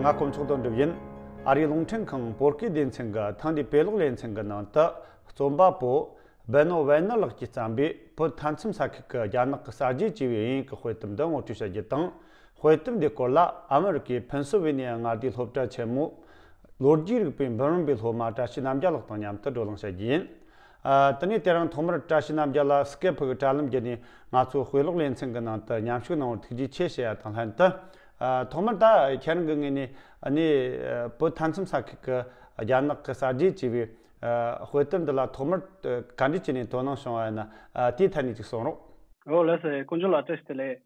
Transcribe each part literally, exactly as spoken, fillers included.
ང་དཀོན་མཆོག་དོན་གྲུབ་ཡིན། ཨ་རིའི་རླུང་འཕྲིན་ཁང་བོད་སྐད་སྡེ་ཚན་གྱི་ཐེངས་འདིའི་དཔེ་ཀློག་ལེ་ཚན་གྱི་ནང་དུ། རྩོམ་པ་པོ་བེ་ནོ་ཝེ་ནར་ལགས་ཀྱིས་བརྩམས་པའི་བོད་མཐའ་མཚམས་ས་ཁུལ་གྱི་རྒྱ་ནག་གི་གསར་བརྗེ་ཅེས་པའི་དབྱིན་ཡིག་གི་དཔེ་དེབ་འདི་ངོ་སྤྲོད་བྱ་རྒྱུ་དང་། དཔེ་དེབ་འདིའི་སྐོར་ལ་ཨ་མི་རི་ཀའི་ཕེན་སིལ་ཝེ་ནི་ཡ་མངའ་སྡེའི་སློབ་གྲྭ་ཆེན་མོའི་ལོ་རྒྱུས་རིག་པའི་འབུམ་རམས་པའི་སློབ་མ་བཀྲ་ཤིས་རྣམ་རྒྱལ་ལགས་དང་མཉམ་དུ་བགྲོ་གླེང་བྱ་རྒྱུ་ཡིན། ཨ། དེ་ནས་དེ་རིང་ཐོག་མར་བཀྲ་ཤིས་རྣམ་རྒྱལ་ལགས་སི་ཀེབ་གི་དྲ་ལམ་བརྒྱུད་ནས་ང་ཚོའི་དཔེ་ཀློག་ལེ་ཚན་གྱི་ནང་དུ་མཉམ་ཞུགས་གནང་བར་ཐུགས་རྗེ་ཆེ་ཞུ་ཡ་དང་ལྷན་དུ། ཨ། ཐོག་མར་ད་ཁྱེད་རང་གི་ངོས་ནས་ཨ་ནི་ཨ་བོད་མཐའ་མཚམས་ས་ཁུལ་གྱི་རྒྱ་ནག་གི་གསར་བརྗེ་ཅེས་པའི་ཨ་དཔེ་དེབ་འདི་ལ་ཐོག་མར་ཨ་ག་འདྲ་བྱས་ནས་དོ་སྣང་བྱུང་བ་ཡིན་ན། ཨ། དེའི་ཐད་ནས་ཅིག་གསུང་རོགས། ཨོ་ལགས་སོ། དཀོན་མཆོག་ལ་བཀྲ་ཤིས་བདེ་ལེགས།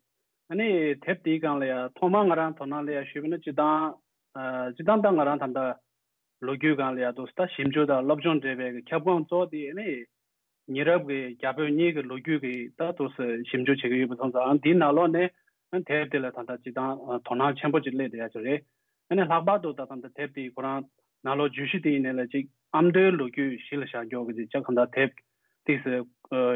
ཨ་ནི་དེབ་དེའི་སྒང་ལ་ཡ་ཐོག་མར་ང་རང་དོ་སྣང་སླེབས་ཡ་ཞུས་པ་ན་སྤྱིར་བཏང་། ཨ། སྤྱིར་བཏང་ད་ང་རང་ད་ལྟ་ལོ་རྒྱུས་སྒང་ལ་ཡ་འདུག་ད་ཞིབ་འཇུག་དང་སློབ་སྦྱོང་འབྲེལ་བའི་ཁྱབ་ཁོངས་གཙོ་བོ་དེ་ནི་ཉེ་རབས་ཀྱི་རྒྱ་བོད་གཉིས་ཀྱི་ལོ་རྒྱུས་ཀྱི་ད་འདུག་ཞིབ་འཇུག་བྱེད་ཀྱི་ཡོད་པ་སོང་ཙང་། ཨ། འདིའི་ནང་ལོགས་ནས་ཨ་དེབ་དེ་ལ་ད་ལྟ་སྤྱིར་བཏང་དོ་སྣང་ཆེན་པོ་ཅིག་སླེབས་བསྡད་ཡ་ཅིག་རེད། ཨ་ནི་ལྷག་པར་དུ་ད་ལྟ་དེབ་དེ་ཁོ་རང་ནང་ལོགས་བརྗོད་གཞི་དེ་ཡིན་ནའི་ལ་ཅིག་ཨ་མདོའི་ལོ་རྒྱུས་གཞི་ལ་བཞག་རྒྱུ་གི་ཅིག་ཅག་གང་ལྟར་དེབ་ཏིག་སེ་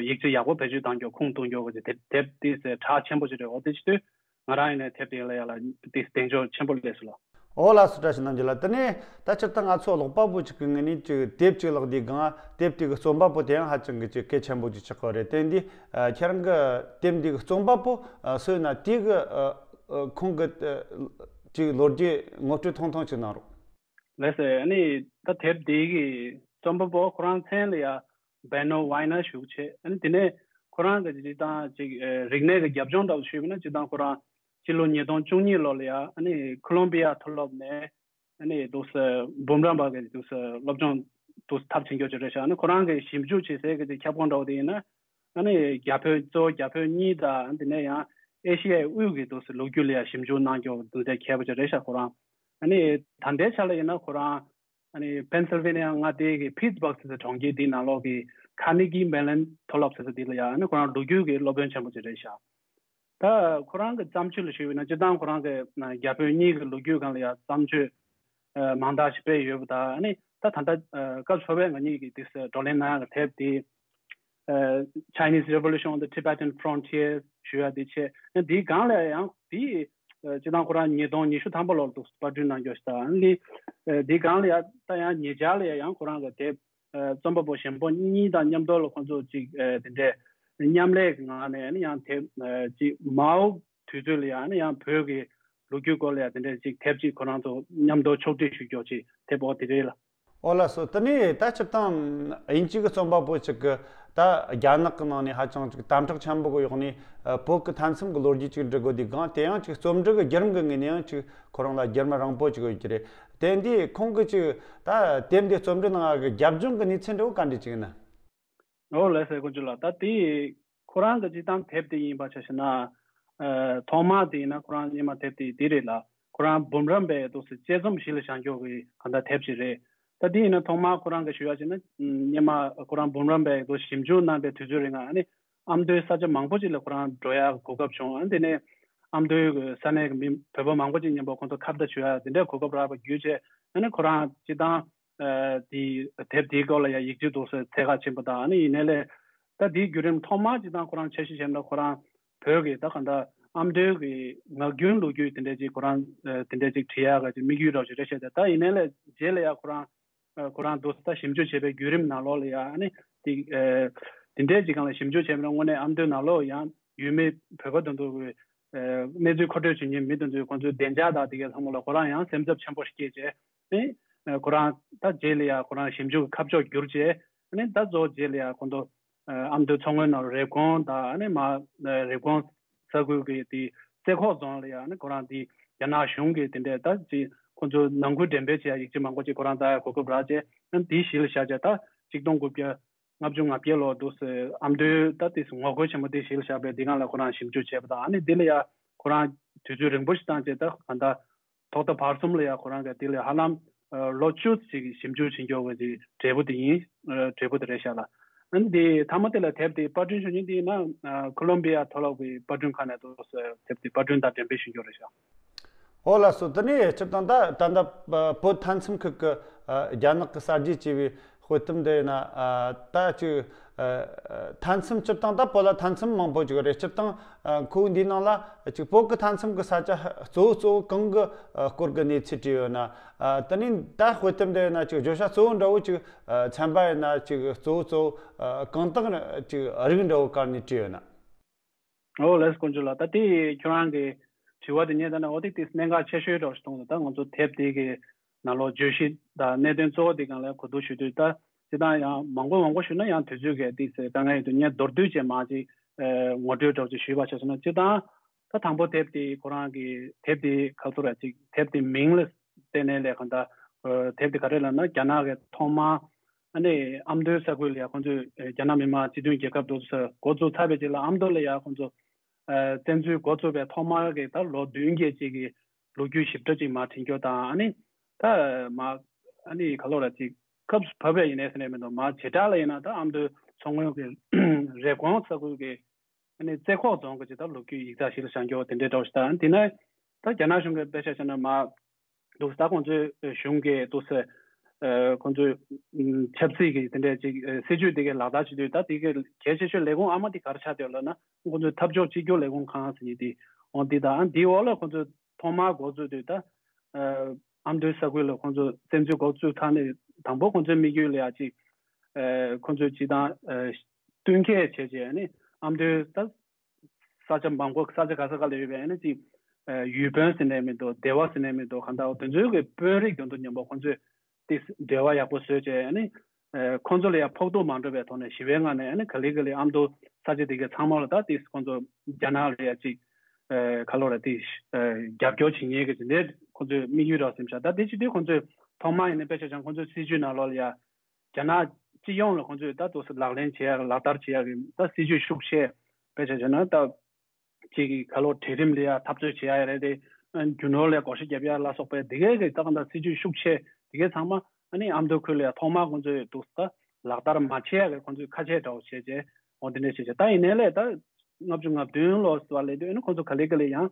ཡིག་ཆ་ཡག་པོ་བེད་སྤྱོད་བཏང་རྒྱུ་ཁུངས་གཏོང་རྒྱུ་གི་ཅིག་དེབ་ཏིག་སེ་གྲགས་ཆེན་པོ་ཅིག་རེད། འོ་དེ་བྱེད་དུས་ང་རང་ཡིན་ནའི་དེབ་དེ་ལ་ཡ་ལ་ཏིག་སེ་གདེང་འཇོག་ཆེན་པོ་སླེབས་སོང་ལགས། ཨོ་ལགས་སོ། བཀྲ་ཤིས་རྣམ་རྒྱལ་ལགས། དེ་ནས་ད་སྤྱིར་བཏང་ང་ཚོ་ཀློག་པ་པོ་ཅིག་གི་ངོས་ནས་ཅིག་དེབ་ཅིག་ཀློག་དུས་སྒང་དེབ་དེ་གི་རྩོམ་པ་པོ་དེ་ཡང་ཧ་ཅང་གི་ཅིག་གལ་ཆེན་པོ་ཅིག་ཆགས་ཀྱི་རེད། དེ་འདི་ཨ་ཁྱེད་རང་གི་དེབ་འདི་གི་རྩོམ་པ་པོ་ཨ་སུ་ཡིན་ན་དེ་གི་ཨ་ཨ་ཁོང་གི་ཨ་ཅིག་ལོ་རྒྱུས་ངོ་སྤྲོད་ཐུང་ཐུང་ཅིག་གནང་རོགས། ལགས་སོ། ཨ་ནི་ད་དེབ་འདི་གི་རྩོམ་པ་པོ་ཁོ་རང་མཚན་ལ་ཡ་བེ་ནོ་ཝའི་ནར་ཞུ་བྱས། ཨ་ནི་དེ་ནས་ཁོ་རང་གི་སྤྱིར་བཏང་ཅིག་ཨ་རིག་གནས་ཀྱི་རྒྱབ་ལྗོངས་འདྲ་བོ་ཞུས་པ་ན་སྤྱིར་བཏང་ཁོ་རང་སྤྱི་ལོ་ཉིས་སྟོང་བཅུ་གཉིས་ལོ་ལ་ཡ་ཨ་ནི་ཁོ་ལོམ་བི་ཡ་མཐོ་སློབ་ནས་ཨ་ནི་འདུག་སེ་འབུམ་རམས་པ་གི་འདུག་སེ་སློབ་སྦྱོང་འདུག་སེ་མཐར་ཕྱིན་རྒྱུ་ཅིག་རེད་ཤག་ཨ་ནི་ཁོ་རང་གི་ཞིབ་འཇུག་བྱེད་སའི་གི་ཅིག་ཁྱབ་ཁོངས་འདྲ་བོ་དེ་ཡིན་ན་ཨ་ནི་རྒྱ་བོད་གཙོ་བོ་རྒྱ་བོད་གཉིས་དང་དེ་ནས་ཡང་ཨེ་ཤི་ཡའི་དབུས་ཀྱི་འདུག་སེ་ལོ་རྒྱུས་ལ་ཡང་ཞིབ་འཇུག་གནང་རྒྱུ་འདུག་སེ་མཁས་པོ་ཅིག་རེད་ཤག་ཁོ་རང་། ཨ་ནི་ད་ལྟའི་ཆ་ལ་ཡིན་ན་ཁོ་རང་ཨ་ནི་པེན་སིལ་ཝེ་ནི་ཡ་མངའ་སྡེ་གི་ཕིཊ་སྦརག་ཟེར་བའི་གྲོང་ཁྱེར་དེའི་ནང་ལོགས་ཀྱི་ཁ་ནེ་གི་མེ་ལོན་མཐོ་སློབ་ཟེར་ས་དེ་ལ་ཡ་ཨ་ནི་ཁོ་རང་ལོ་རྒྱུས་ཀྱི་སློབ་དཔོན་ཆེན་པོ་ཅིག་རེད་ཤག་ད་ཁོ་རང་གི་བརྩམས་ཆོས་ལ་ཞུས་པ་ཡིན་ན་སྤྱིར་བཏང་ཁོ་རང་གི་རྒྱ་བོད་གཉིས་ཀྱི་ལོ་རྒྱུས་སྒང་ལ་ཡ་བརྩམས་ཆོས་ཨ་མང་དག་ཞིག་སྤེལ་ཡོད་པ་དང་། ཨ་ནི་ད་ད་ལྟ་ཨ་སྐབས་སུ་བབས་པའི་ང་གཉིས་ཀྱིས་དེ་བགྲོ་གླེང་གནང་ཡག་གི་དེབ་དེ། ཨ་Chinese Revolution on the Tibetan Frontier ཞུ་ཡ་དེ་བྱས། ཨ་འདིའི་སྒང་ལ་ཡང་དེ་ཨ་སྤྱིར་བཏང་ཁོ་རང་ཉིས་སྟོང་ཉི་ཤུ་ཐམ་པ་ལོར་འདུག་པར་སྐྲུན་གནང་རྒྱུ་ཞིག་དང་། ཨ་ནི་ཨ་འདིའི་སྒང་ལ་ཡང་ད་ཡང་ཉེ་ཆར་ལ་ཡང་ཁོ་རང་གི་དེབ་ཨ་རྩོམ་པ་པོ་གཞན་པ་གཉིས་དང་མཉམ་དུ་ལ་ཁོང་ཚོ་ཅིག་ཨ་དེ་འདྲའི་མཉམ་ལས་ཀྱི་ངང་ནས་ཨ་ནི་ཡང་དེབ་ཨ་ཅིག་མའོ་དུས་ཚོད་ལ་ཡང་ཨ་ནི་ཡང་བོད་ཀྱི་ལོ་རྒྱུས་སྐོར་ལ་ཡང་དེ་འདྲའི་ཅིག་དེབ་ཅིག་ཁོ་རང་ཚོ་མཉམ་དུ་ཕྱོགས་སྒྲིག་ཞུ་རྒྱུ་ཅིག་དེབ་འོ་དེ་རེད་ལགས། ཨོ་ལགས་སོ། དེ་ནས་ད་སྤྱིར་བཏང་དབྱིན་ཇི་གི་རྩོམ་པ་པོ་ཅིག་གི་ད་རྒྱ་ནག་གི་ནང་ནས་ཧ་ཅང་ཅིག་དམ་དྲག་ཆེན་པོ་གི་འོག་ནས་ཨ་བོད་ཀྱི་མཐའ་མཚམས་ཀྱི་ལོ་རྒྱུས་ཅིག་འབྲི་དགོས་དུས་སྒང་དེ་ཡང་ཅིག་རྩོམ་འབྲི་གི་བརྒྱུད་རིམ་གྱི་ངོས་ནས་ཡང་ཅིག་ཁོ་རང་ལ་བརྒྱུད་རིམ་རིང་པོ་ཅིག་ཡོད་ཀྱི་རེད། དེ་འདི་ཁོང་གི་ཅིག་ད་དེབ་འདི་རྩོམ་འབྲི་གནང་ཡག་གི་རྒྱབ་ལྗོངས་ཀྱི་གནས་ཚུལ་འདྲ་བོ་ག་འདྲ་ཅིག་ཡིན་ན། ཨོ་ལགས་སོ། དཀོན་མཆོག་ལགས། ད་དེ་ཁོ་རང་གི་སྤྱིར་བཏང་དེབ་དེ་ཡིན་པ་ཆ་བཞག་ན། ཨ་ཐོག་མ་དེ་ཡིན་ན་ཁོ་རང་སྔོན་མ་དེབ་དེ་དེ་རེད་ལགས། ཁོ་རང་འབུམ་རམས་པའི་འདུག་སེ་དཔྱད་རྩོམ་གཞི་ལ་བཞག་རྒྱུ་གི་གང་ལྟར་དེབ་ཅིག་རེད། ད་དེ་ཡིན་ན་ཐོག་མ་ཁོ་རང་གི་ཞུ་ཡག་བྱས་ན་སྔོན་མ་ཁོ་རང་འབུམ་རམས་པའི་འདུག་ཞིབ་འཇུག་གནང་པའི་དུས་ཚོད་རིང་ང་ཨ་ནི་ཨ་མདོའི་ས་ཆ་མང་པོ་ཅིག་ལ་ཁོ་རང་འགྲོ་ཡག་གོ་སྐབས་བྱུང་། ཨ་ནི་དེ་ནས་ཨ་མདོའི་ས་གནས་ཀྱི་མི་བོད་པ་མང་པོ་ཅིག་མཉམ་པོ་ཁོང་ཚོ་ཁ་བརྡ་བྱེད་ཡག་དེ་འདྲའི་གོ་སྐབས་རག་པ་བརྒྱུད་བྱས། ཨ་ནི་ཁོ་རང་སྤྱིར་བཏང་ཨ་དེའི་དེབ་དེའི་སྐོར་ལ་ཡང་ཡིག་ཆ་འདུག་སེ་འཚོལ་ག་ཕྱིན་པ་དང་། ཨ་ནི་ཡིན་ནའི་ལས་ད་དེའི་བརྒྱུད་རིམ་ཐོག་མར་སྤྱིར་བཏང་ཁོ་རང་འཆར་གཞི་བྱས་ན་ཁོ་རང་བོད་ཀྱི་ད་གང་ལྟར་ཨ་མདོའི་གི་ངག་རྒྱུན་ལོ་རྒྱུས་དེ་འདྲ་ཅིག་ཁོ་རང་ཨ་དེ་འདྲ་ཅིག་བྲིས་ཡག་གི་དམིགས་ཡུལ་འདྲ་བོ་ཅིག་རེད་ཤག་ད་ཡིན་ནའི་ལས་རྗེས་ལ་ཡང་ཁོ་རང་ཨ་ཁོ་རང་འདུག་སེ་ད་ཞིབ་འཇུག་བྱས་པའི་བརྒྱུད་རིམ་ནང་ལོགས་ལ་ཡང་ཨ་ནི་དེ་ཨ་དེ་འདྲའི་ཅིག་སྒང་ལ་ཞིབ་འཇུག་བྱས་པ་ན་དངོས་གནས་ཨ་མདོའི་ནང་ལོགས་ཡང་ཡུལ་མི་བོད་པ་དེ་ཚོ་གི་ཨ་གནས་ཚུལ་མཁོ་སྤྲོད་བྱེད་མཁན་མི་དེ་ཚོའི་ཁོང་ཚོའི་བདེ་འཇགས་དང་དེ་གའི་ཚང་མ་ལ་ཁོ་རང་ཡང་སེམས་འཚབ་ཆེན་པོ་ཞིག་སྐྱེས་བྱས། ཨེ། ཁོ་རང་ད་རྗེས་ལ་ཡང་ཁོ་རང་ཞིབ་འཇུག་གི་ཁ་ཕྱོགས་བསྒྱུར་བྱས། ཨ་ནི་ད་གཙོ་བོ་རྗེས་ལ་ཡང་ཁོང་ཚོ་ཨ་མདོའི་མཚོ་སྔོན་ནང་རེབ་གོང་དང་། ཨ་ནི་མར་རེབ་གོང་ས་ཁུལ་གྱི་དེ་རྩེ་ཁོག་རྫོང་ལ་ཡང་ཨ་ནི་ཁོ་རང་དེ་རྒྱ་ནག་གཞུང་གི་དེ་འདྲའི་ད་ཅིག་ཁོང་ཚོ་ནང་ཁུལ་འགྲེམས་སྤེལ་བྱེད་ཡ་ཡིག་ཆ་མང་པོ་ཅིག་ཁོ་རང་ལྟ་ཡ་གོ་སྐབས་རག་བྱས། ཨ་ནི་དེའི་གཞི་ལ་བཞག་བྱས་ད་གཅིག་སྟོང་དགུ་བརྒྱ་ལྔ་བཅུ་ང་བརྒྱད་ལོར་འདུག་སེ་ཨ་མདོའི་ད་དེ་ངོ་རྒོལ་ཆེན་མོ་དེ་གཞི་ལ་བཞག་པའི་དེ་སྒང་ལ་ཁོ་རང་ཞིབ་འཇུག་བྱས་པ་དང་། ཨ་ནི་དེ་ལ་ཡ་ཁོ་རང་དུས་ཚོད་རིང་པོ་ཞིག་བཏང་བྱས་ད་གང་ལྟར་ཐོག་མཐའ་བར་གསུམ་ལ་ཡ་ཁོ་རང་གི་དེ་ལ་ཧ་ལམ་ཨ་ལོ་བཅུ་ཅིག་ཞིབ་འཇུག་བྱེད་མཁན་གྱི་འབྲས་བུ་དེ་ཡིན། ཨ་འབྲས་བུ་དེ་རེད་ཤག་ལགས། ཨ་ནི་དེ་མཐའ་མ་དེ་ལ་དེབ་དེ་པར་སྐྲུན་བྱུང་མཁན་དེ་ཡིན་ན་ཨ་ཁོ་ལོམ་བི་ཡ་མཐོ་སློབ་ཀྱི་པར་སྐྲུན་ཁང་ནས་འདུག་སེ་དེབ་དེ་པར་སྐྲུན་དང་འགྲེམས་སྤེལ་ཞུ་རྒྱུ་རེད་ཤག་ཨོ་ལགས་སོ། དེ་ནས་སྤྱིར་བཏང་ད་ད་ལྟ་བོད་མཐའ་མཚམས་ཁུལ་གྱི་ཨ་རྒྱ་ནག་གི་གསར་བརྗེ་ཅེས་པའི་ དཔེ་དེབ་འདི་ཡིན་ན་ཨ་ད་ཅིག་ཨ་མཐའ་མཚམས་སྤྱིར་བཏང་ད་བོད་ལ་མཐའ་མཚམས་མང་པོ་ཅིག་རེད། སྤྱིར་བཏང་ཨ་ཁོ་འདིའི་ནང་ལ་ཅིག་བོད་ཀྱི་མཐའ་མཚམས་ཀྱི་ས་ཆ་གཙོ་བོ་གཙོ་བོ་གང་གི་ཨ་སྐོར་གྱི་གནས་ཚུལ་བྲིས་ཡོད་ན། ཨ་དེ་ནས་ད་དཔེ་དེབ་འདི་ཡིན་ན་ཅིག་བརྗོད་བྱ་གཙོ་བོ་འདྲ་བོ་ཅིག་ཨ་ཚན་པ་ཡིན་ན་ཅིག་གཙོ་བོ་གཙོ་བོ་ཨ་གང་དག་ཅིག་རིགས་འདྲ་བོ་བཀར་ནས་བྲིས་ཡོད་ན། ཨོ་ལགས་དཀོན་མཆོག་ལགས། ད་དེ་ཁྱོད་རང་གི་དྲི་བ་དེ་ཉན་ད་ན་ཨོ་དེ་དེ་གནད་འགག་ཆེ་ཤོས་འདྲ་བོ་ཞིག་མཐོང་སོང་། ད་ང་ཚོ་དེབ་དེ་གི་ནང་ལོགས་བརྗོད་གཞི་དང་གནད་དོན་གཙོ་བོ་དེ་སྒང་ལ་གོ་བསྡུར་ཞུ་དུས་ད་སྤྱིར་བཏང་ཡང་མང་པོ་མང་པོ་ཞུས་ན་ཡང་དུས་ཚོད་ཀྱི་དེ་ཟེར་དཀའ་ངལ་ཡོད་དུས་ངས་མདོར་བསྡུས་བྱས་མར་ཅིག་ངོ་སྤྲོད་འདྲ་བོ་ཅིག་ཞུས་པ་བྱས་སོང་ན། སྤྱིར་བཏང་ད་དང་པོ་དེབ་དེ་ཁོ་རང་གི་དེབ་དེ་ག་ཚོད་ར་ཅིག་དེབ་དེ་མིང་ལ་བརྟེན་ནས་ལས་གང་ལྟར་དེབ་དེ་ག་རེ་ལབ་ན་རྒྱ་ནག་གི་ཐོག་མར་ཨ་ནི་ཨ་མདོའི་ས་ཁུལ་ལ་ཡ་ཁོང་ཚོས་ཨེ་རྒྱ་ནག་མི་དམངས་སྤྱི་མཐུན་རྒྱལ་ཁབ་འདུག་ས་འགོ་བཙུགས་ཚར་བའི་རྗེས་ལ་ཨ་མདོ་ལ་ཡ་ཁོང་ཚོ་ཨེ་བཙན་འཛུལ་འགོ་བཙུགས་པའི་ཐོག་མར་གྱི་ད་ལོ་བདུན་བརྒྱད་ཅིག་གི་ལོ་རྒྱུས་ཞིབ་ཕྲ་ཅིག་མར་བྲིས་རྒྱུ་དང་། ཨ་ནི་ད་མ་ཨ་ནི་ག་ལོ་ར་ཅིག་སྐབས་སུ་བབས་པ་ཡིན་ནའི་ཟེར་ནས་མི་འདུག་མར་བྱེ་བྲག་ལ་ཡིན་ན་ད་ཨ་མདོའི་མཚོ་སྔོན་གྱི་རེབ་གོང་ས་ཁུལ་གྱི་ཨ་ནི་རྩེ་ཁོག་རྫོང་གི་ཅིག་ད་ལོ་རྒྱུས་ཡིག་ཚགས་ཤིག་ལ་བཞེངས་རྒྱུ་དེ་འདྲའི་འདྲ་བོ་ཞིག་དང་། དེ་ནས་ད་རྒྱ་ནག་གཞུང་གིས་དཔེ་ཆ་བཞག་ན་མར་འདུག་ད་ཁོང་ཚོའི་གཞུང་གིས་འདུག་ཟེར། ཨ་ཁོང་ཚོའི་ཨམ་ཆབ་སྲིད་ཀྱི་དེ་འདྲའི་ཅིག་ཨ་སྲིད་ཇུས་དེ་གའི་ལག་བསྟར་བྱེད་དུས་ད་དེ་གའི་གལ་ཆེ་ཤོས་ལས་ཁུངས་ཨ་མ་དེ་ག་རེ་ཆགས་བསྡད་ཡོད་ལབ་ན། ཁོང་ཚོའི་འཐབ་ཕྱོགས་གཅིག་གྱུར་ལས་ཁུངས་ཁང་ཟེར་མཁན་དེ་འོ་འདི་དང་། འདིའི་འོག་ལ་ཁོང་ཚོས་ཐོག་མར་འགོ་བཙུགས་དུས་ད་ཨ་ཨ་མདོའི་ས་ཁུལ་ལ་ཁོང་ཚོ་བཙན་འཛུལ་འགོ་བཙུགས་ཚར་ནས་དང་པོ་ཁོང་ཚོའི་དམིགས་ཡུལ་ལ་ཡ་ཅིག་ཨ་ཁོང་ཚོས་སྤྱིར་བཏང་ཨ་བསྟུན་མཁས་བྱས་བྱས་ནས་ཨ་མདོའི་ད་ས་ཆ་མང་པོ་ས་ཆ་ག་ས་ག་ལ་ཡོད་པའི་ཨ་ནི་ཅིག་ཨ་ཡུལ་དཔོན་ཟེར་ནས་མི་འདུག་སྡེ་བ་ཟེར་ནས་མི་འདུག་གང་ལྟར་དེ་ཚོའི་གི་དཔོན་རིགས་དོན་དུ་མཉམ་པོ་ཁོང་ཚོས་ཏིས་འབྲེལ་བ་ཡག་པོ་བཟོས་བྱས་ཨ་ནི་ཨ་ཁོང་ཚོ་ལ་ཡང་ཕོག་ཐུག་མ་འགྲོ་བའི་ཐོག་ནས་ཞི་བའི་ངང་ནས་ཨ་ནི་ག་ལེ་ག་ལེ་ཨ་མདོ་ས་ཆ་དེ་གའི་ཚང་མ་ལ་ད་ཏིས་ཁོང་ཚོ་རྒྱ་ནག་ལ་ཡ་ཅིག་ཨ་ག་ལོ་ར་ཏིས་ཨ་རྒྱབ་སྐྱོར་བྱེད་མཁན་གི་དེ་འདྲའི་ཁོང་ཚོའི་དམིགས་ཡུལ་ར་སེམས་ཤག་ད་དེ་བྱེད་དུས་ཁོང་ཚོས་ཐོག་མ་ཡིན་ན་དཔེ་ཆ་བཞག་ཁོང་ཚོའི་སྲིད་ཇུས་ནང་ལོགས་ལ་ཡ། རྒྱ་ནག་སྤྱི་ཡོངས་ལ་ཁོང་ཚོས་ད་དུང་ལག་ལེན་བྱེད་ཡག་ལག་བསྟར་བྱེད་ཡག་གི་ད་སྲིད་ཇུས་ཤུགས་ཆེ་དཔེ་ཆ་བྱས་ན་ད་ཅིག་གི་ག་ལོ་གྲལ་རིམ་ལ་ཡ་འཐབ་རྩོད་བྱེད་ཡག་རེད་དེ། རྒྱུ་ནོར་ལ་བགོ་བཤའ་རྒྱབ་ཡག་ལ་སོགས་པའི་དེ་གའི་གི་ད་གང་ལྟར་སྲིད་ཇུས་ཤུགས་ཆེ་དེ་གའི་ཚང་མ་ཨ་ནི་ཨ་མདོ་ཁུལ་ལ་ཡ་ཐོག་མར་ཁོང་ཚོས་འདུག་ད་ལག་བསྟར་མ་བྱེད་ཡག་གི་ཁོང་ཚོས་ཁ་ཆད་འདྲ་བོ་བྱས་རྗེས་འོ་དེ་འདྲ་བྱས་རྗེས་ད་ཡིན་ནའི་ལས་ད་ལྔ་བཅུ་ང་བདུན་ལོ་ཟེར་བ་ལས་དུས་ཨ་ནི་ཁོང་ཚོ་ག་ལེ་ག་ལེ་ཡང་།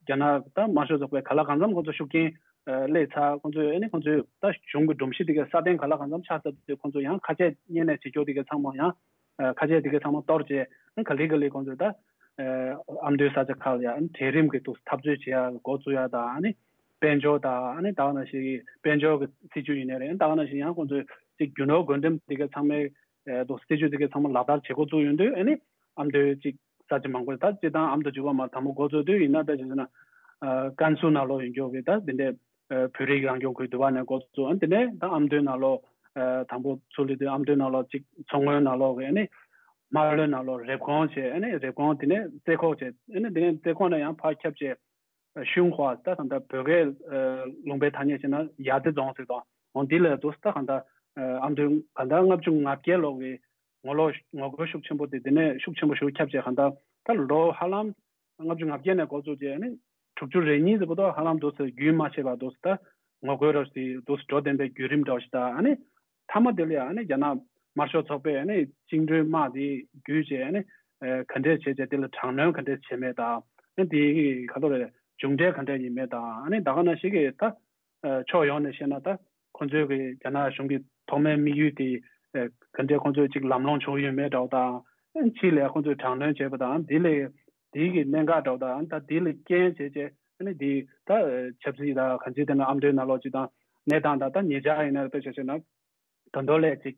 རྒྱ་ནག་ད་དམར་ཤོག་ཚོགས་པའི་ག་ལ་གང་འཚམ་ཁོང་ཚོ་ཤུགས་རྐྱེན་ཨ་སླེབས་ཚར། ཁོང་ཚོས་ཨ་ནི་ཁོང་ཚོའི་ད་གཞུང་གི་སྒྲོམ་གཞི་དེ་གའི་སྲ་བརྟན་ག་ལ་གང་འཚམ་ཆགས་ཚར་དུས་ཁོང་ཚོ་ཡང་ཁ་ཆད་གཉེར་ནས་བྱེད་སྐྱོར་དེ་གའི་ཚང་མ་ཡང་ཨ་ཁ་ཆད་དེ་གའི་ཚང་མ་གཏོར་བྱས་ཨ་ག་ལེ་ག་ལེ་ཁོང་ཚོས་ད་ཨ་ཨ་མདོའི་ས་ཆ་ཁག་ལ་ཡང་གྲལ་རིམ་གྱི་འདུག་འཐབ་རྩོད་བྱེད་ཡག་འགོ་བཙུགས་ཡག་དང་། ཨ་ནི་དཔལ་འབྱོར་དང་། ཨ་ནི་ད་ག་ནང་བཞིན་དཔལ་འབྱོར་གྱི་སྲིད་ཇུས་ཡིན་ནའི་རེད། ད་ག་ནང་བཞིན་ཡང་ཁོང་ཚོས་ཅིག་རྒྱུ་ནོར་བགོ་འགྲེམས་དེ་གའི་ཚང་མའི་ཨ་འདུག་སྲིད་ཇུས་དེ་གའི་ཚང་མ་ལག་བསྟར་བྱེད་འགོ་བཙུགས་ཡོང་དུས་ཨ་ནི་ཨ་མདོའི་ཅིག་ས་ཆ་མང་པོ་ད་སྤྱིར་བཏང་ཨ་མདོ་འཇུག་པ་མར་དང་པོ་འགོ་བཙུགས་དུས་ཡིན་ན་ད་བྱས་ན་ཨ་ཀན་སུའུ་ནང་ལོགས་ཡིན་རྒྱུ་གི་ད་དེ་འདྲའི་ཨ་བོད་རིགས་རང་སྐྱོང་ཁུལ་དུ་བ་ནས་འགོ་བཙུགས། ཨ་དེ་ནས་ད་ཨ་མདོའི་ནང་ལོགས་ཨ་དང་པོ་ཚུར་སླེབས་དུས་ཨ་མདོའི་ནང་ལོགས་ཅིག་མཚོ་སྔོན་ནང་ལོགས་གི་ཨ་ནི་རྨ་ལྷོའི་ནང་ལོགས་རེབ་གོང་བྱས། ཨ་ནི་རེབ་གོང་དེ་ནས་རྩེ་ཁོག་བྱས། ཨ་ནི་དེ་ནས་རྩེ་ཁོག་ནས་ཡང་ཕར་ཁྱབ་བྱས། ཤུན་ཧྭ་ད་གང་ལྟར་བོད་སྐད་ལུང་པའི་ཐ་སྙད་བྱས་ན་ཡ་རྩེ་རྫོང་ཟེར་དང་འོང་འདི་ལ་འདུག་ད་གང་ལྟར་ཨ་མདོའི་གང་ལྟར་ལྔ་བཅུ་ང་བརྒྱད་ལོ་གི་ངོ་ལོག་ངོ་རྒོལ་ཤུགས་ཆེན་པོ་དེ་དེ་ནས་ཤུགས་ཆེན་པོ་ཞིག་ཁྱབ་བྱས། གང་ལྟར་ད་ལོ་ཧ་ལམ་ལྔ་བཅུ་ང་བརྒྱད་ནས་འགོ་བཙུགས་བྱས་ནི་དྲུག་ཅུ་རེ་གཉིས་ཟེར་བ་དོ་ཧ་ལམ་འདུག་ཟེར་རྒྱུན་མ་ཆད་པར་འདུག་ད་ངོ་རྒོལ་རབ་ཟེར་འདུག་འགྲོ་བསྡད་པའི་བརྒྱུད་རིམ་འདྲ་བོ་ཞིག་ད་ཨ་ནི། མཐའ་མ་དེ་ལ་ཡང་ནི་རྒྱ་ནག་དམར་ཤོག་ཚོགས་པས་ནི་བཅིངས་འགྲོལ་དམག་དེ་བརྒྱུད་བྱས་ནི་ག་འདྲས་བྱས་བྱས་དེ་ལ་དྲག་གནོན་ག་འདྲས་བྱས་མེད་དང་། ནི་དེའི་ག་ལོ་རེད་མཇུག་འབྲས་ག་འདྲས་ཡིན་མེད་དང་། ནི་ད་ག་ནང་བཞིན་གྱི་ད་ཕྱོགས་ཡོངས་ནས་བཤད་ན་ད་ཁོང་ཚོའི་གི་རྒྱ་ནག་གཞུང་གི་ཐོག་མའི་དམིགས་ཡུལ་དེ་ག་འདྲས་ཁོང་ཚོས་ཅིག་ལམ་ལྷོང་བྱུང་ཡོད་མེད་འདྲ་བོ་དང་། ཕྱི་ལ་ཁོང་ཚོས་དྲག་གནོན་བྱས་པ་དང་དེ་ལས་དེའི་གི་གནད་འགག་འདྲ་བོ་དང་ད་དེ་ལ་རྐྱེན་བྱས་བྱས་ནི་དེ་ད་ཆབ་སྲིད་དང་གང་ཅི་དེ་ན་ཨ་མདོའི་ནང་ལོགས་ཅིག་དང་གནས་སྟངས་དང་ད་ཉེ་ཆར་ཡིན་ན་དཔེ་ཆ་བཤད་ན། ད་མདོ་ལས་ཅིག་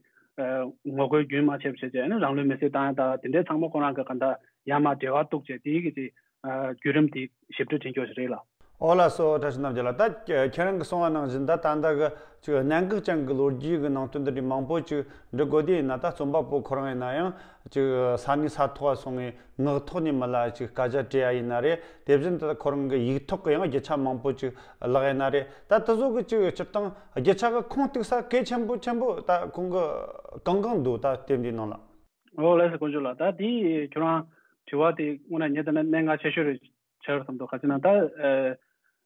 ངོ་རྒོལ་རྒྱུན་མ་ཆད་པ་བྱས་བྱས་ནས་རང་ལུས་མེར་སྲེག་བཏང་ཡ་དང་དེ་འདྲའི་ཚང་མ་ཁོ་རང་གི་ག་འདྲ་ཡར་མར་འབྲེལ་བ་གཏུགས་བྱས་དེའི་གི་ཅིག་བརྒྱུད་རིམ་དེ་ཞིབ་ཕྲ་དྲན་རྒྱུ་ཞིག་རེད་ལ། ཨོ་ལགས་སོ། བཀྲ་ཤིས་རྣམ་རྒྱལ་ལགས། ད་ཁྱེད་རང་གིས་གསུངས་པ་ནང་བཞིན་ད་ད་ལྟ་གི་ཅིག་གནད་འགག་ཅན་གྱི་ལོ་རྒྱུས་ཀྱི་ནང་དོན་འདི་འདྲའི་མང་པོ་ཅིག་འབྲི་དགོས་དེ་ཡིན་ན། ད་རྩོམ་པ་པོ་ཁོ་རང་ཡིན་ན་ཡང་ཅིག་ས་གནས་ས་ཐོག་སོང་ངས་ངག་ཐོག་ནས་མི་ལ་ཅིག་སྐད་ཆ་དྲི་ཡ་ཡིན་ན་རེད། དེ་བཞིན་དུ་ཁོ་རང་གི་ཡིག་ཐོག་གི་ཡང་རྒྱུ་ཆ་མང་པོ་ཅིག་བཀླགས་ཡིན་ན་རེད། ད་དེ་ཚོ་གི་ཅིག་སྤྱིར་བཏང་རྒྱུ་ཆ་གི་ཁུངས་གཏུགས་ས་གལ་ཆེན་པོ་ཆེན་པོ་ད་ཁོང་གི་གང་གང་འདུག་ད་དེབ་འདིའི་ནང་ལ། ཨོ་ལགས་སོ། དཀོན་མཆོག་ལགས། ད་དེ་ཁྱོད་རང་དྲི་བ་དེ་དངོས་གནས་ངས་ལྟ་ན་གནད་འགག་ཆེ་ཤོས་རེད་ཆགས་བསམ་འདུག་ག་ཅི་ན་ད་ཨ་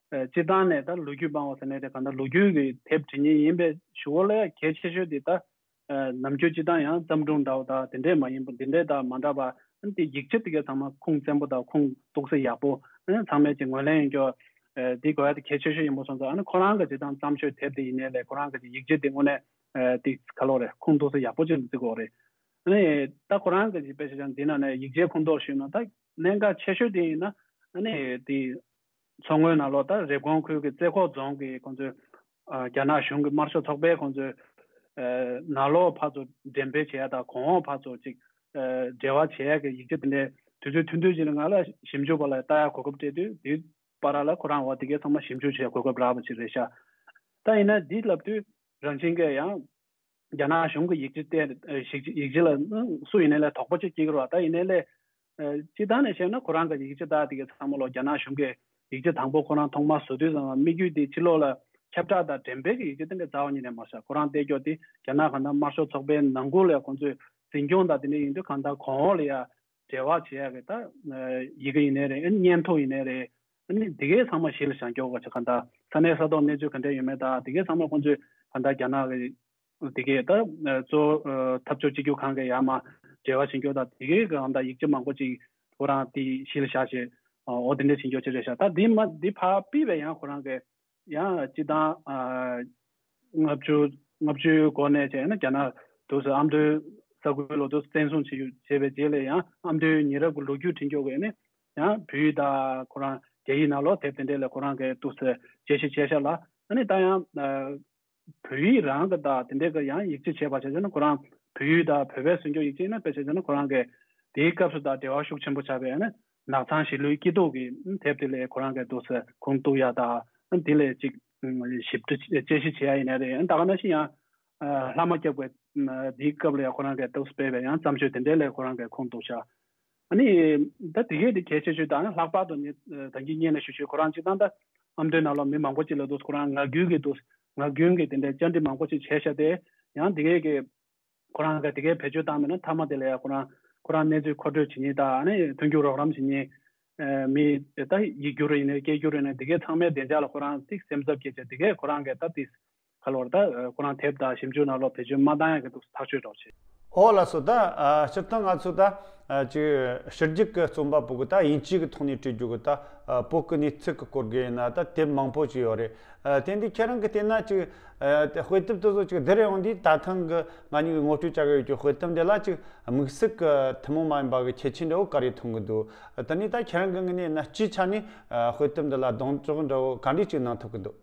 ཨ་སྤྱིར་བཏང་ནས་ད་ལོ་རྒྱུས་སྤང་བ་ཟེར་ནས་དེ་ག་ད་ལོ་རྒྱུས་ཀྱི་དེབ་འབྲི་མཁན་ཡིན་པའི་གཞུག་གུ་ལ་གལ་ཆེ་ཤོས་དེ་ད་ཨ་ནམ་རྒྱུན་སྤྱིར་བཏང་ཡང་བརྩམས་སྒྲུང་འདྲ་བོ་དང་དེ་འདྲས་མ་ཡིན་པ་འདི་འདྲས་དང་མ་འདྲ་བ་ཨ་ནི་དེ་ཡིག་ཆ་དེ་ག་ཚང་མ་ཁུངས་བཙན་པོ་དང་ཁུངས་གཏུགས་ས་ཡག་པོ་ཨ་ནི་ཚང་མས་ཅིག་ངོས་ལེན་ཡོད་རྒྱུ་ཨ་འདི་དགོས་ཡ་དེ་གལ་ཆེ་ཤོས་ཡིན་པ་སོང་ཙང་། ཨ་ནི་ཁོ་རང་གི་སྤྱིར་བཏང་བརྩམས་ཆོས་དེབ་དེ་ཡིན་ནའི་ལས་ཁོ་རང་གི་ཡིག་ཆ་དེ་དངོས་གནས་ ཨ་དེ་ག་ལོ་རེད། ཁུངས་གཏུགས་ས་ཡག་པོ་ཅིག་བརྩི་དགོས་རེད། ཨ་ནི་ད་ཁོ་རང་གི་དཔེ་ཆ་ཅང་འདི་ན་ནས་ཡིག་ཆའི་ཁུངས་གཏུགས་ཞུས་ན། ད་གནད་འགག་ཆེ་ཤོས་དེ་ཡིན་ན་ཨ་ནི་དེ་མཚོ་སྔོན་ནང་ལོགས་ད་རེབ་གོང་ཁུལ་གྱི་རྩེ་ཁོག་རྫོང་གི་ཁོང་ཚོའི་ཨ་རྒྱ་ནག་གཞུང་གི་དམར་ཤོག་ཚོགས་པས་ཁོང་ཚོའི་ཨ་ནང་ལོགས་ཕར་ཚུར་འགྲེམས་སྤེལ་བྱེད་ཡ་དང་གོང་འོག་ཕར་ཚུར་ཅིག་ཨ་འབྲེལ་བ་བྱེད་ཡ་གི་ཡིག་ཆ་དེ་འདྲའི་དུས་ཚོད་ཐུང་ཐུང་ཅིག་ལ་ང་ལ་ཞིབ་འཇུག་པ་ལ་ལྟ་ཡ་གོ་སྐབས་སྤྲད་དུས། དེའི་བར་ལ་ཁོ་རང་འོ་དེ་གའི་ཚང་མ་ཞིབ་འཇུག་བྱེད་ཡ་གོ་སྐབས་རག་པ་ཅིག་རེད་ཤག་ད་ཡིན་ན་འདི་ལབ་དུས་རང་བཞིན་གྱི་ཡང་རྒྱ་ནག་གཞུང་གི་ཡིག་ཆ་བལྟས་ཡིག་ཡིག་ཆ་ལ་སུ་ཡིན་ནའི་ལས་དོགས་པ་ཅིག་སྐྱེ་གི་རེད་བ། ད་ཡིན་ནའི་ལས་ཨ་སྤྱིར་བཏང་ནས་བཤད་ན་ཁོ་རང་གི་ཡིག་ཆ་དག་དེ་གའི་ཚང་མ་ལོ་རྒྱ་ནག་གཞུང་གི་ཡིག་ཆ་དང་པོ་ཁོ་རང་ཐོག་མར་བཟོ་དུས་ཙམ་པ་དམིགས་ཡུལ་དེ་ཕྱི་ལོགས་ལ་ཁྱབ་བསྒྲགས་དང་འགྲེམས་སྤེལ་གྱི་ཡིག་ཆ་དེ་འདྲ་རྩ་བ་ཉིད་ནས་མ་བཞག་ཁོ་རང་བལྟས་ཀྱོག་དེ་རྒྱ་ནག་གང་ལྟར་དམར་ཤོག་ཚོགས་པའི་ནང་ཁུལ་ལ་ཁོང་ཚོས་འཛིན་སྐྱོང་དང་དེ་འདྲ་ཡིན་དུས་གང་ལྟར་གོང་འོག་ལ་ཡ་འབྲེལ་བ་བྱེད་ཡ་གི་ད་ཡི་གེ་ཡིན་ནའི་རེད། སྙན་ཐོ་ཡིན་ནའི་རེད། ཨ་ནི་དེ་གའི་ཚང་མ་གཞི་ལ་བཞག་ཀྱོག་ག་ཅིག་གང་ལྟར་ས་གནས་ས་ཐོག་གནས་ཚུལ་ག་འདྲ་ཡོད་མེད་དང་དེ་གའི་ཚང་མ་ཁོང་ཚོས་གང་ལྟར་རྒྱ་ནག་གི་དེ་གའི་ད་གཙོ་བོ་འཐབ་ཕྱོགས་གཅིག་གྱུར་ཁང་གི་ཡར་མར་འབྲེལ་བ་བྱེད་རྒྱུ་དང་དེ་གའི་གང་ལྟར་ཡིག་ཆ་མང་པོ་ཅིག་ཁོ་རང་དེ་གཞི་ལ་བཞག་བྱས་འོ་དེ་འདྲ་བྱེད་རྒྱུ་ཅིག་རེད་ཤག་ད་འདི་མ་འདི་ཕར་ཕུད་པའི་ཡང་ཁོ་རང་གི་ཡང་སྤྱི་བཏང་ལྔ་བཅུ་ལྔ་བཅུའི་འགོ་ནས་བྱས་ན་རྒྱ་ནག་དུས་སུ་ཨ་མདོའི་ས་ཁུལ་ལོ་དུས་བཙན་བཟུང་བྱས་བྱས་པའི་རྗེས་ལ་ཡང་ཨ་མདོའི་ཉེ་རབས་ཀྱི་ལོ་རྒྱུས་འབྲི་རྒྱུ་གི་ནི་ཡང་བོད་ཡིག་དང་ཁོ་རང་རྒྱ་ཡིག་ནང་ལོགས་དེབ་དེ་འདྲས་ལ་ཁོ་རང་གི་དུས་སུ་དཔྱད་ཞིབ་བྱས་ཤག་ལ། ཨ་ནི་ད་ཡང་བོད་ཡིག་རང་གི་དང་དེ་འདྲས་ཀྱི་ཡང་ཡིག་ཆ་བྱས་པ་བྱས་ན་ཁོ་རང་བོད་ཡིག་དང་བོད་པའི་སྲུང་སྐྱོབ་ཡིག་ཆ་ཡིན་ན་དཔེ་བྱས་ན་ཁོ་རང་གི་དེའི་སྐབས་སུ་དང་འབྲེལ་བ་ཤུགས་ཆེན་པོ་ཆགས་པའི་ནི་ནགས་ཚང་གཞིས་ལུས་སྐྱིད་སྡུག་གི་དེབ་དེ་ལས་ཁོ་རང་གི་འདུག་སེ་ཁུངས་གཏུགས་ཡ་དང་དེ་ལས་ཅིག་ཞིབ་ཕྲ་དཔྱད་ཞིབ་བྱེད་ཡ་ཡིན་ན་རེད། ད་ག་ནང་བཞིན་ཡང་ལྷ་མོ་སྐྱབས་ཀྱི་དེའི་སྐབས་ལ་ཡང་ཁོ་རང་གི་འདུག་སྤེལ་བའི་ཡང་བརྩམས་ཆོས་དེ་འདྲའི་ལས་ཁོ་རང་གི་ཁུངས་གཏུགས་ཤག་ཨ་ནི་ད་དེ་གས་དེ་གལ་ཆེ་ཤོས་དང་ལྷག་པར་དུ་ནི་ད་གིན་སྔོན་ལ་ཞུ་ཞུས་ཁོ་རང་སྤྱིར་བཏང་ད་ཨ་མདོའི་ནང་ལ་མི་མང་པོ་ཅིག་ལ་འདུག་ཁོ་རང་ངག་རྒྱུན་གྱི་འདུག་ངག་རྒྱུན་གྱི་དེ་འདྲའི་བཅར་འདྲི་མང་པོ་ཅིག་བྱས་ཤག་སྟེ། ཡང་དེ་གས་ཀྱི་ཁོ་རང་ག་དེ་གའི་བེད་སྤྱོད་བཏང་མེད་ན་མཐའ་མ་དེ་ལ་ཡང་ཁོ་རང་ཁོ་རང་གནས་ཚུལ་མཁོ་སྤྲོད་བྱེད་མཁན་དང་ཨ་ནི་མཐུན་འགྱུར་རོགས་རམ་བྱེད་མཁན་མི་ད་ཡིག་སྒྱུར་ཡིན་ནའི་སྐད་སྒྱུར་ཡིན་ནའི་དེ་གའི་ཚང་མའི་བདེ་འཇགས་ལ་ཁོ་རང་ཏིག་སེམས་འཚབ་སྐྱེ་བྱས་དེ་གའི་ཁོ་རང་གི་ད་ཏིག་ག་ལོར་ད་ཁོ་རང་དེབ་དང་ཞིབ་འཇུག་ནང་ལོགས་བེད་སྤྱོད་མ་བཏང་ཡ་གི་འདུག་ཐག་གཅོད་རོགས་བྱེད། ཨོ་ལགས་སོ། ད་སྤྱིར་བཏང་ང་ཚོ་ད་ཅིག་ཕྱི་རྒྱལ་གྱི་རྩོམ་པ་པོ་གི་ད་དབྱིན་ཇི་གི་ཐོག་ནས་བྲིས་རྒྱུ་གི་ད་བོད་ཀྱི་གནས་ཚུལ་གི་སྐོར་གི་ཡིན་ན་ད་དེབ་མང་པོ་ཅིག་ཡོད་རེད། དེ་འདི་ཁྱེད་རང་གི་བལྟས་ན་ཅིག་དཔེ་དེབ་དེ་ཚོ་ཅིག་བསྡུར་ཡོང་དུས་ད་ཐེངས་གི་ང་གཉིས་ཀྱི་ངོ་སྤྲོད་བྱ་གི་ཡོད་ཀྱི་དཔེ་དེབ་འདི་ལ་ཅིག་དམིགས་བསལ་གྱི་ཐུན་མོང་མ་ཡིན་པ་གི་ཁྱད་ཆོས་འདྲ་བོ་ག་རེ་མཐོང་གི་འདུག་དེ་ནས་ད་ཁྱེད་རང་གི་ངོས་ནས་ན་སྤྱིའི་ཆ་ནས་དཔེ་དེབ་འདི་ལ་གདེང་འཇོག་འདྲ་བོ་ག་འདྲས་ཅིག་གནང་ཐུབ་ཀྱི་འདུག་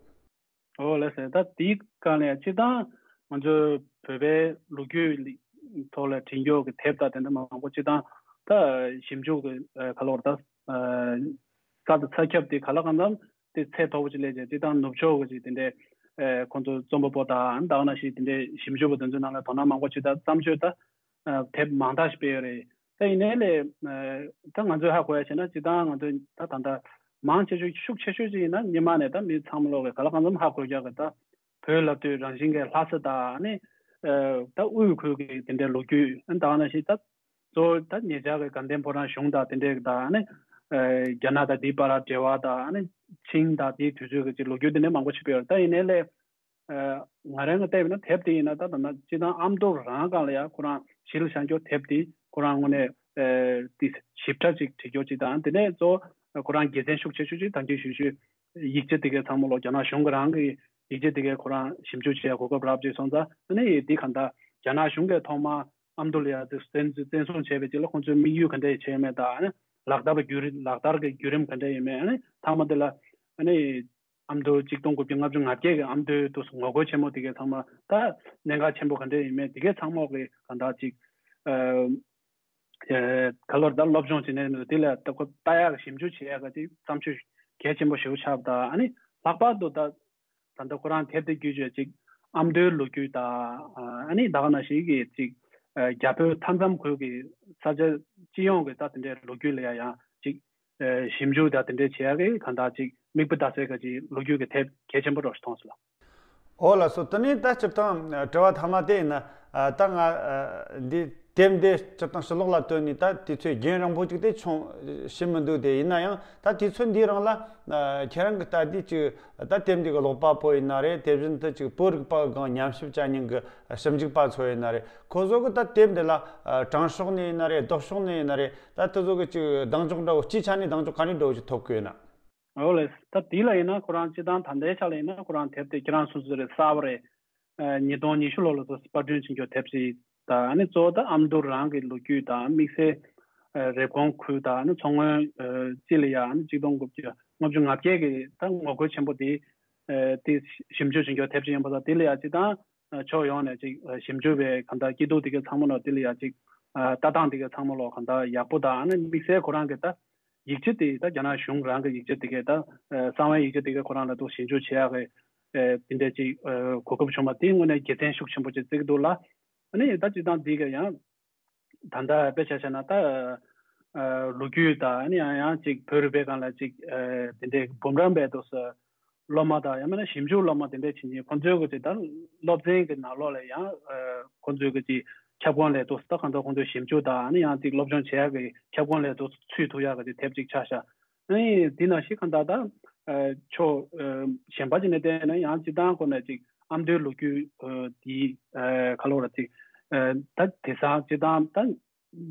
ཨོ་ལགས་སོ། ད་དེའི་སྒང་ལ་ཡང་སྤྱིར་བཏང་ང་ཚོའི་བོད་པའི་ལོ་རྒྱུས་ཐོག་ལ་བྲིས་རྒྱུ་གི་དེབ་དང་དེ་འདྲ་མང་པོ་སྤྱིར་བཏང་ད་ཞིབ་འཇུག་གི་ག་ལོར་ད་ས་དང་ས་ཁྱབ་དེ་ག་ལ་གང་འཚམ་དེ་ཚད་མཐོ་པོ་ཅིག་སླེབས་བྱས་སྤྱིར་བཏང་ནུབ་ཕྱོགས་ཀྱི་ཅིག་དེ་འདྲའི་ཁོང་ཚོ་རྩོམ་པ་པོ་དང་ད་ག་ནང་བཞིན་དེ་འདྲའི་ཞིབ་འཇུག་པ་དེ་ཚོའི་ནང་ལ་དོ་སྣང་མང་པོ་བྱེད་ད་བརྩམས་ཆོས་ད་དེབ་མང་དག་ཞིག་སྤེལ་ཡོད་རེད། ད་ཡིན་ནའི་ལས་ད་ང་ཚོས་ཧ་གོ་ཡ་བྱས་ན་སྤྱིར་བཏང་ང་ཚོས་ད་ད་ལྟ་མང་ཆེ་ཤོས་ཤུགས་ཆེ་ཤོས་ཅིག་ཡིན་ན་སྔོན་མ་ནས་ད་མི་ཚང་མ་ལོག་གི་ག་ལ་གང་འཚམ་ཧ་གོ་རྒྱུ་གི་ད་བོད་ལབ་དུས་རང་བཞིན་གྱི་ལྷ་ས་དང་ནི་ད་དབུས་ཁུལ་གྱི་དེ་འདྲའི་ལོ་རྒྱུས་ད་ག་ནང་བཞིན་ད་གཙོ་བོ་ད་ཉེ་ཆར་གྱི་དགའ་ལྡན་ཕོ་བྲང་གཞུང་དང་དེ་འདྲའི་དང་ནི་རྒྱ་ནག་དང་དེའི་བར་འབྲེལ་བ་དང་ནི་ཆིང་དང་དེའི་དུས་ཚོད་ཀྱི་ཅིག་ལོ་རྒྱུས་དེ་འདྲའི་མང་པོ་ཞིག་སྤེལ་བ་ད་ཡིན་ནའི་ལས། ང་རང་གི་བལྟས་པ་ན་དེབ་དེ་ཡིན་ན་ད་ད་ན་སྤྱིར་བཏང་ཨ་མདོ་རང་སྒང་ལ་ཡང་ཁོ་རང་གཞི་ལ་བཞག་རྒྱུ་དེབ་དེ་ཁོ་རང་དངོས་གནས་དེ་ཞིབ་ཕྲ་ཅིག་བྲིས་རྒྱུ་ཅིག་དང་དེ་ནས་གཙོ་བོ་ཁོ་རང་དགེ་མཚན་ཤུགས་ཆེ་ཤོས་ཅིག་ད་གིན་ཞུས་ཞུས་ཡིག་ཆ་དེ་གའི་ཚང་མ་ལོ་རྒྱ་ནག་གཞུང་གི་རང་གི་ཡིག་ཆ་དེ་གའི་ཁོ་རང་ཞིབ་འཇུག་བྱེད་ཡ་གོ་སྐབས་རག་ཅིག་སོང་ཙང་ཨ་ནི་དེ་གང་ལྟར་རྒྱ་ནག་གཞུང་གིས་ཐོག་མར་ཨ་མདོ་ལ་ཡང་དེ་བཙན་བཙན་བཟུང་བྱས་པའི་རྗེས་ལ་ཁོང་ཚོའི་དམིགས་ཡུལ་ག་འདྲ་བྱས་མེད་དང་ཨ་ནི་ལག་བསྟར་བརྒྱུད་རིམ་ལག་བསྟར་གྱི་བརྒྱུད་རིམ་ག་འདྲ་ཡིན་མེད་ཨ་ནི་ཐ་མ་དེ་ལ་ཨ་ནི། ཨ་མདོ་གཅིག་སྟོང་དགུ་བརྒྱ་ལྔ་བཅུ་ང་བརྒྱད་ཀྱི་ཨ་མདོའི་དུས་སུ་ངོ་རྒོལ་ཆེན་མོ་དེ་གའི་ཚང་མ་ད་གནད་འགག་ཆེན་པོ་ག་འདྲ་ཡིན་མིན་དེ་གའི་ཚང་མ་གི་གང་ལྟར་ཅིག་ཨ་ག་ལོར་ད་སློབ་སྦྱོང་བྱེད་ནས་དེ་ལ་ད་ཁོ་ལྟ་ཡག་ཞིབ་འཇུག་བྱེད་ཡག་ག་ཅིག་བརྩམས་ཆོས་གལ་ཆེན་པོ་ཞེ་པོ་ཆགས་པ་དང་ཨ་ནི་ལྷག་པར་དུ་ད་ད་ལྟ་ཁོ་རང་དེབ་དེ་བརྒྱུད་བྱས་ཅིག་ཨ་མདོའི་ལོ་རྒྱུས་དང་ཨ་ནི་ད་ག་ནང་བཞིན་གྱི་ཅིག་རྒྱ་བོད་མཐའ་མཚམས་ཁུལ་གྱི་ས་ཆ་སྤྱི་ཡོངས་ཀྱི་ད་དེ་འདྲའི་ལོ་རྒྱུས་ལ་ཡང་ཅིག་ཞིབ་འཇུག་དང་དེ་འདྲའི་བྱེད་ཡག་གི་གང་ལྟར་ཅིག་མིག་དཔེ་ལྟ་སའི་ག་ཅིག་ལོ་རྒྱུས་ཀྱི་དེབ་གལ་ཆེན་པོ་འདྲ་ཞིག་མཐོང་སོང་ལགས། ཨོ་ལགས་སོ། དེ་ནས་ད་སྤྱིར་བཏང་དྲི་བ་མཐའ་མ་དེ་ཡིན་ན་ད་ང་འདི་དེབ་འདི་སྤྱིར་བཏང་ཕྱི་ལོགས་ལ་བཏོན་ནས་ད་དུས་ཚོད་རྒྱུན་རིང་པོ་ཅིག་དེ་བྱུང་ཤེས་མི་འདུག་དེ་ཡིན་ན་ཡང་ད་དུས་ཚོད་འདིའི་རིང་ལ་ཁྱེད་རང་གི་ལྟ་དུས་ཅིག་ད་དེབ་འདི་གི་ཀློག་པ་པོ་ཡིན་ན་རེད། དེ་བཞིན་དུ་ཅིག་བོད་རིག་པ་སྒང་ཉམས་ཞིབ་བྱ་མཁན་གྱི་ཞིབ་འཇུག་པ་ཚོ་ཡིན་ན་རེད། ཁོ་ཚོ་གི་ད་དེབ་འདི་ལ་དྲང་ཕྱོགས་ནས་ཡིན་ན་རེད། ལྡོག་ཕྱོགས་ནས་ཡིན་ན་རེད། ད་དེ་ཚོ་གི་ཅིག་གདེང་འཇོག་འདྲ་བོ་སྤྱིའི་ཆ་ནས་གདེང་འཇོག་ག་འདྲ་འདྲ་བོ་ཅིག་ཐོབ་ཀྱི་ཡོད་ན། ཨོ་ལེ། ད་དེ་ལ་ཡིན་ན་ཁོ་རང་སྤྱིར་བཏང་ད་ལྟའི་ཆ་ལ་ཡིན་ན་ཁོ་རང་དེབ་དེ་ཁྱེད་རང་སོ་སོ་རེད་གསར་པ་རེད། ཉིས་སྟོང་ཉི་ཤུ་ལོ་ལ་སོ་པར་སྐྲུན་བྱེད་རྒྱུ་དེབ་ཅིག་དང་ཨ་ནི་གཙོ་བོ་ད་ཨ་མདོ་རང་གི་ལོ་རྒྱུས་དང་དམིགས་བསལ་རེབ་གོང་ཁུལ་དང་ཨ་ནི་མཚོ་སྔོན་སྤྱི་ལ་ཡ་ཨ་ནི་གཅིག་སྟོང་དགུ་བརྒྱ་ལྔ་བཅུ་ང་བརྒྱད་ཀྱི་ད་ངོ་རྒོལ་ཆེན་པོ་དེ་དེ་ཞིབ་འཇུག་བྱེད་རྒྱུ་དེབ་ཅིག་ཡིན་པ་དང་དེ་ལ་ཡ་ཅིག་དང་ཕྱོགས་ཡོངས་ནས་ཅིག་ཞིབ་འཇུག་པའི་གང་ལྟར་སྐྱིད་སྡུག་དེ་གའི་ཚང་མ་ནང་དེ་ལ་ཡ་ཅིག་ལྟ་སྟངས་དེ་གའི་ཚང་མ་ལོ་གང་ལྟར་ཡག་པོ་དང་ཨ་ནི་དམིགས་བསལ་ཁོ་རང་གི་ད་ཡིག་ཆ་དེ་ད་རྒྱ་ནག་གཞུང་རང་གི་ཡིག་ཆ་དེ་གའི་ད་གསང་བའི་ཡིག་ཆ་དེ་གའི་ཁོ་རང་ལ་ཏོག་ཞིབ་འཇུག་བྱེད་ཡག་གི་དེ་འདྲ་ཅིག་གོ་སྐབས་བྱུང་བ་དེ་དངོས་གནས་དགེ་མཚན་ཤུགས་ཆེན་པོ་ཅིག་བརྩི་གི་འདུག་ལ། ཨ་ནི་ད་སྤྱིར་བཏང་འདི་ག་ཡང་ད་ལྟ་དཔེ་ཆ་བཞག་ན་ད་ལོ་རྒྱུས་དང་ཨ་ནི་ཡང་ཡང་ཅིག་བོད་རིག་པའི་སྒང་ལ་ཅིག་དེ་འདྲའི་འབུམ་རམས་པའི་ཏོག་སློབ་མ་དང་ཡང་མིན་ན་ཞིབ་འཇུག་སློབ་མ་དེ་འདྲ་བྱེད་མཁན་ཁོང་ཚོའི་གི་ཅིག་ད་སློབ་ཚན་གི་ནང་ལོགས་ལ་ཡང་ཁོང་ཚོའི་གི་ཅིག་ཁྱབ་ཁོངས་ལས་ཏོག་ད་གང་ལྟར་ཁོང་ཚོའི་ཞིབ་འཇུག་དང་ཨ་ནི་ཡང་ཅིག་སློབ་སྦྱོང་བྱེད་ཡག་གི་ཁྱབ་ཁོངས་ལས་ཏོག་ཚུད་ཐུབ་ཡག་གི་ཅིག་དེབ་ཅིག་ཆགས་ཤག་ཨ་ནི་འདི་ནང་བཞིན་གང་ལྟར་ད་ཕྱོགས་གཞན་པ་ཅིག་ནས་བལྟས་ན་ཡང་སྤྱིར་བཏང་ཁོ་ན་ཅིག་ཨ་མདོའི་ལོ་རྒྱུས་འདི་ག་ལོ་ར་ཅིག་ད་དེང་སང་སྤྱིར་བཏང་ད་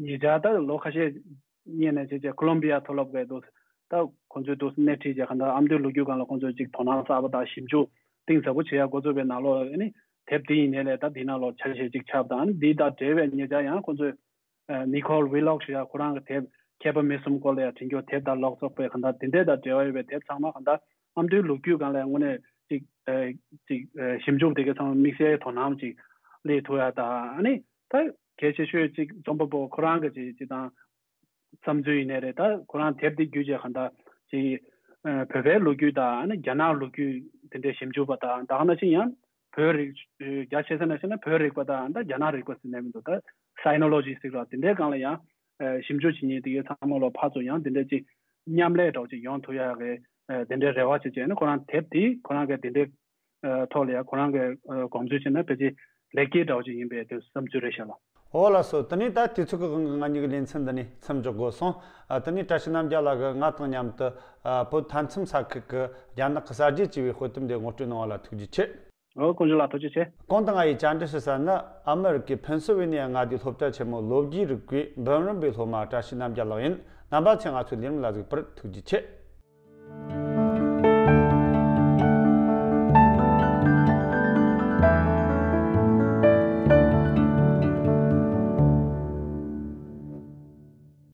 ཉེ་ཆར་ད་ལོ་ཁ་ཤས་སྔོན་ནས་བྱས་བྱས་ཁོ་ལོམ་བི་ཡ་མཐོ་སློབ་གི་འདུག་ད་ཁོང་ཚོའི་འདུག་སྣེ་ཁྲིད་བྱས་གང་ལྟར་ཨ་མདོའི་ལོ་རྒྱུས་སྒང་ལ་ཁོང་ཚོས་ཅིག་དོ་སྣང་གསར་པ་དང་ཞིབ་འཇུག་གཏིང་ཟབ་པོ་བྱེད་ཡག་འགོ་བཙུགས་པའི་ནང་ལོགས་ཨ་ནི་དེབ་འདི་ཡིན་ནའི་ལས་ད་འདི་ནང་ལོགས་ཆ་ཤས་ཅིག་ཁྱབ་དང་ཨ་ནི་འདི་དང་འབྲེལ་བའི་ཉེ་ཆར་ཡང་ཁོང་ཚོས་ནི་ཁོལ་ཝི་ལོག་ཞུ་ཡག་ཁོ་རང་གི་དེབ་མཁས་པ་མི་གསུམ་སྐོར་ལ་ཡང་བྲིས་རྒྱུ་དེབ་དང་ལོག་ཚོགས་པའི་གང་ལྟར་འདི་འདྲས་དང་འབྲེལ་བ་ཡོད་པའི་དེབ་ཚང་མ་གང་ལྟར་ཨ་མདོའི་ལོ་རྒྱུས་སྒང་ལ་དངོས་གནས་ཅིག་ཅིག་ཞིབ་འཇུག་དེ་གའི་ཚང་མ་དམིགས་བསལ་དོ་སྣང་ཅིག་སླེབས་ཐུབ་ཡག་དང་ཨ་ནི་ད་གལ་ཆེ་ཤོས་ཅིག་རྩོམ་པ་པོ་ཁོ་རང་གི་ཅིག་ཅིག་དང་བསམ་ཚུལ་ཡིན་ནའི་རེད། ད་ཁོ་རང་དེབ་འདི་བརྒྱུད་བྱས་གང་ལྟར་ཅིག་བོད་པའི་ལོ་རྒྱུས་དང་ཨ་ནི་རྒྱ་ནག་ལོ་རྒྱུས་དེ་འདྲའི་ཞིབ་འཇུག་པ་དང་ད་ག་ནང་བཞིན་ཡང་བོད་རིག་རྒྱ་ཆེ་ས་ནས་བཤད་ན་བོད་རིག་པ་དང་ད་རྒྱ་ནག་རིག་པ་ཟེར་ནས་མི་འདུག་ད་སའི་ནོ་ལོ་ཇི་ཟེར་བ་དེ་འདྲའི་སྒང་ལ་ཡང་ཞིབ་འཇུག་བྱེད་མཁན་དེ་གའི་ཚང་མ་ལོ་ཕར་ཚུར་ཡང་དེ་འདྲའི་ཅིག་མཉམ་ལས་འདྲ་བོ་ཅིག་ཡོང་ཐུབ་ཡག་གི་དེ་འདྲའི་རེ་བ་བྱེད་བྱས་ནས་ཁོ་རང་དེབ་དེ་ཁོ་རང་གི་དེ་འདྲའི་ཐོག་ལ་ཡང་ཁོ་རང་གི་དགོངས་ཚུལ་བྱས་ན་ཕལ་ཆེར་ལེགས་སྐྱེས་འདྲ་བོ་ཅིག་ཡིན་པའི་དེ་བསམ་ཚུལ་རེད་ཤག་ལགས། འོ་ལགས་སོ། དེ་ནས་ད་དུས་ཚོད་ཀྱི་དབང་གིས་ང་གཉིས་ཀྱི་ལེ་ཚན་འདི་ནས་མཚམས་འཇོག་དགོས་སོང་། ཨ། དེ་ནས་བཀྲ་ཤིས་རྣམ་རྒྱལ་ལགས་ཀྱིས་ང་དང་མཉམ་དུ་ཨ། བོད་མཐའ་མཚམས་ས་ཁུལ་གྱི་རྒྱ་ནག་གི་གསར་བརྗེ་ཅེས་པའི་དཔེ་དེབ་འདི་ངོ་སྤྲོད་གནང་བ་ལ་ཐུགས་རྗེ་ཆེ། འོ། དཀོན་མཆོག་ལགས་ཐུགས་རྗེ་ཆེ། གོང་དུ་ང་ཡིས་བཅར་འདྲི་ཞུ་ས་ནི་ཨ་མི་རི་ཀའི་ཕེན་སིལ་ཝེ་ནི་ཡ་མངའ་སྡེའི་སློབ་གྲྭ་ཆེན་མོའི་ལོ་རྒྱུས་རིག་པའི་འབུམ་རམས་པའི་སློབ་མ་བཀྲ་ཤིས་རྣམ་རྒྱལ་ལགས་ཡིན། རྣམ་པ་ཚོས་ང་ཚོའི་ལས་རིམ་ལ་གཟིགས་པར་ཐུགས་རྗེ་ཆེ།